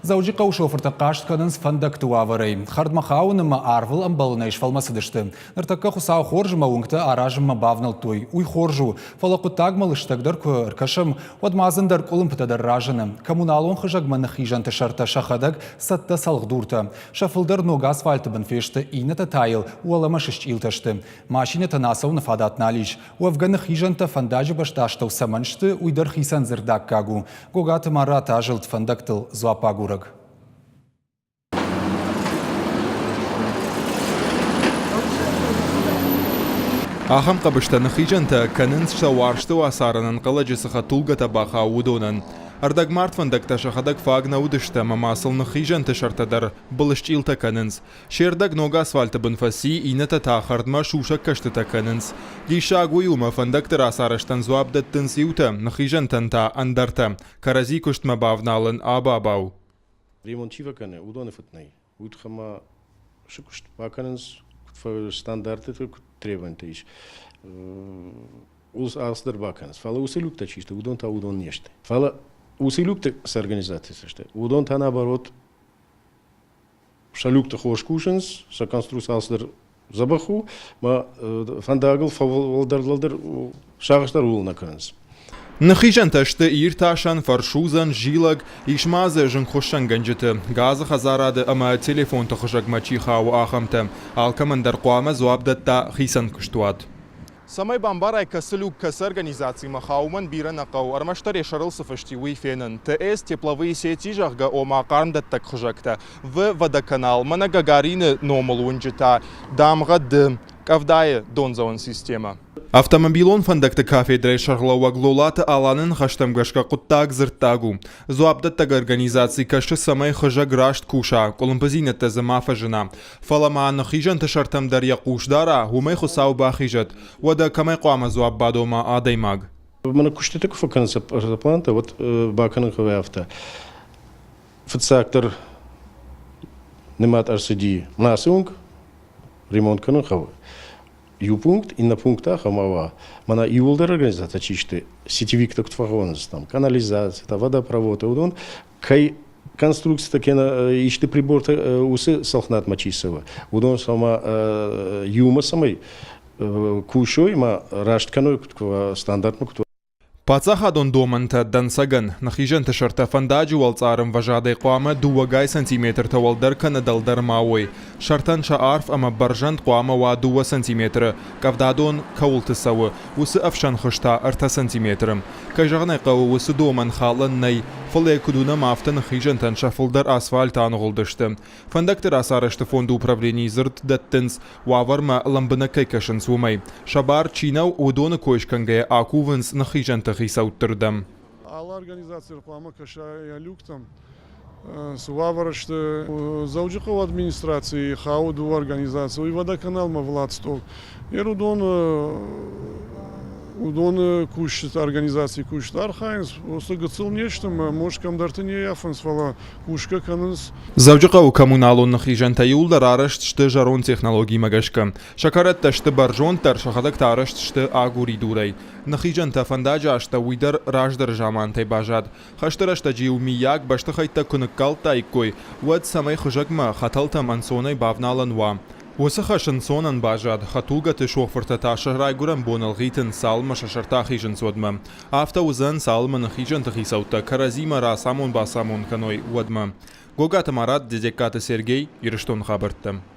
Дзӕуджыхъӕуы шофыртӕ хъаст кӕнынц фӕндӕгты уавӕрӕй. Хӕрдмӕ хауын ӕмӕ арвыл ӕмбӕлынӕй сфӕлмӕцыдысты. Ныртӕккӕ Хуыцау хорз ӕмӕ уынгтӕ аразынмӕ бавнӕлдтой. Уый хорз у, фӕлӕ хъуыддагмӕ лыстӕгдӕр куы ӕркӕсӕм, уӕд ма дзы ӕндӕр къуылымпытӕ дӕр разыны. Коммуналон хызӕгмӕ ныххизӕнты сӕртӕ сӕхӕдӕг цӕттӕ цӕлхдуртӕ. Сӕ фылдӕр ног асфальты бын фесты, иннӕтӕ та йыл уӕлӕмӕ сысчъилтӕ сты. Машинӕтӕн ацӕуыны фадат нал ис. Уӕвгӕ ныххизӕнтӕ фӕндаджы бӕстастӕу цӕмӕн сты, уый дӕр хицӕн дзырдаккаг у. Гогаты Марат азылд фӕндӕгтыл дзуаппагурӕг. Ахӕм хъӕбыстӕ ныххизӕнтӕ кӕнынц сӕ уарзты уацары ӕнӕнхъӕлӕджы цы хӕдтулгӕтӕ бахауы, уыдонӕн. Ӕрдӕгмард фӕндӕгтӕ сӕхӕдӕг фаг нӕ уыдысты ӕмӕ ма сыл ныххизӕнты сӕртӕ дӕр былысчъилтӕ кӕнынц. Се рдӕг ног асфальты бын фӕци, иннӕтӕ та хӕрдмӕ сусӕг кӕстытӕ кӕнынц. Диссаг уый у, ӕмӕ фӕндӕгты рацарӕзтӕн дзуапп дӕттынц иутӕ, ныххизӕнтӕн та ӕндӕртӕ. Кӕрӕдзи куыстмӕ бавналын абабау. Ремонт чи фӕкӕны, уыдоны фыд нӕй. Уый тыххӕй ма цы куыст бакӕнынц, куыд стандартты куыд требования ис, алцыдӕр бакӕнынц. Фӕлӕ уыцы люктӕ чи сты, уыдон та уыдон не сты. Фӕлӕ уыцы люкты цы организаци сты, уыдон та наоборот сӕ люкты хорз кусынц, сӕ конструкци алцыдӕр дзӕбӕх у, ма фӕндагыл фӕуӕлдӕр-уӕлдӕр сагъӕс дӕр ууыл нӕ кӕнынц. Ныххизӕнтӕ сты иртасӕн, фӕрсудзӕн, зилӕг, ис ма дзы зынгхуыссӕнгӕнджыты, газы хӕдзарады ӕмӕ телефонты хызӕгмӕ чи хауы, ахӕмтӕ. Алкӕмӕн дӕр хъуамӕ дзуапп дӕтта хицӕн куыстуат. Цӕмӕй бамбарай, кӕцы люк кӕцы организацимӕ хауы, уымӕн бирӕ нӕ хъӕуы, ӕрмӕстдӕр йӕ сӕрыл цы фыст и, уый фенын. ТС Тепловые сети, зӕгъгӕ, ома хъармдӕттӕг хуызӕгтӕ. В Водоканал, мӕнӕ Гагарины номыл уынджы та дамгъӕ Д, къӕвдайы дондзӕуӕн системӕ. Автомобилон фӕндӕгты кафедрӕйы сӕргълӕууӕг Лолаты Аланы ныхӕстӕм гӕсгӕ хъуыддаг дзырддаг у. Дзуапдӕттӕг организаци кӕсы, цӕмӕй хызӕг раст куса, къуылымпыдзинӕдтӕ дзы ма фӕзына. Фӕлӕ ма ныххизӕнты сӕртӕм дӕр йӕ хъус дара, уымӕй Хуыцау бахизӕд. Уӕдӕ кӕмӕй хъуамӕ дзуапп бадома адӕймаг? Мӕнӕ куыстыты куы фӕкӕнынц плантӕ, уӕд бакӕнын хъӕуы афтӕ. Фыццагдӕр нымад ӕрцыди ацы уынг, ремонт кӕнын хъӕуы. Иу пункт, иннӕ пункт ахӕм уа, мӕнӕ иууылдӕр организацитӕ чи сты, сетевиктӕ куыд фӕхонынц, там, канализаци, водопровод, уыдон кӕй конструкцитӕ кӕнӕ исты прибортӕ уыцы цӕлхнадмӕ чи цӕуы, уыдон сӕмӕ иумӕ цӕмӕй кусой ӕмӕ раст кӕной стандартмӕ куыд. Паддзахадон домӕнтӕ дӕнцӕгӕн ныхизӕнты сӕртӕ фӕндаджы уӕлцъар ӕмвӕзадӕй хъуамӕ дыууӕгай сантиметртӕ уӕлдӕр кӕнӕ дӕлдӕр ма уой. Сӕртӕн сӕ арф ӕмӕ бӕрзӕнд хъуамӕ уа 2 сантиметры, къӕвдадон кӕуылты цӕуы, уыцы ӕфсӕн хыз та 3 сантиметры. Кӕй зӕгъын ӕй хъӕуы, уыцы домӕн халӕн нӕй, фӕлӕ йӕ куыд уынӕм, афтӕ ныххизӕнтӕн сӕ фылдӕр асфальт аныгъуылдысты. Фӕндӕгты рацарӕзты фонды управленийы дзырд дӕттынц, уавӕрмӕ лӕмбынӕг кӕй кӕсынц, уымӕй. Сӕ бар чи нӕу, уыдоны кой скӕнгӕйӕ акувынц ныххизӕнты хицӕутты рдӕм. Алы организаци хъуамӕ кӕса йӕ люктӕм, цы уавӕры сты. Дзӕуджыхъӕуы администрацийы хауы дыууӕ организаци, уый водоканалмӕ Владсток. Ер уыдон уыдоны кусджыты организацийы кусджытӕ архайынц, уыцы гыццыл не сты ӕмӕ мос кӕмдӕрты не ййафынц, фӕлӕ кусгӕ кӕнынц. Дзӕуджыхъӕуы коммуналон ныххизӕнтӕ иууылдӕр арӕзт сты зӕронд технологимӕ гӕсгӕ. Сӕ кӕрӕттӕ сты бӕрзонддӕр, сӕхӕдӕг та арӕзт сты агуридурӕй. Ныххизӕнтӕ фӕндаджы астӕу уый дӕр раздӕры замантӕй баззад. Хӕсты рӕстӕджы-иу миййаг бӕстыхӕйттӕ куы ныккалдтаиккой, уӕд цӕмӕй хызӕгмӕ, хӕтӕлтӕм ӕнцонӕй бавналӕн уа. Уыцы хӕс ӕнцонӕн баззад, хӕдтулгӕты шофыртӕ та сӕ райгуырӕн бон ӕлгъитынц, цалынмӕ сӕ сӕртӕ ахизынц, уӕдмӕ. Афтӕ уыдзӕн, цалынмӕ ныххизӕнты хицӕуттӕ кӕрӕдзимӕ рацамон-бацамон кӕной, уӕдмӕ. Гогаты Марат, Дедегкаты Сергей, Ирыстоны хабӕрттӕ.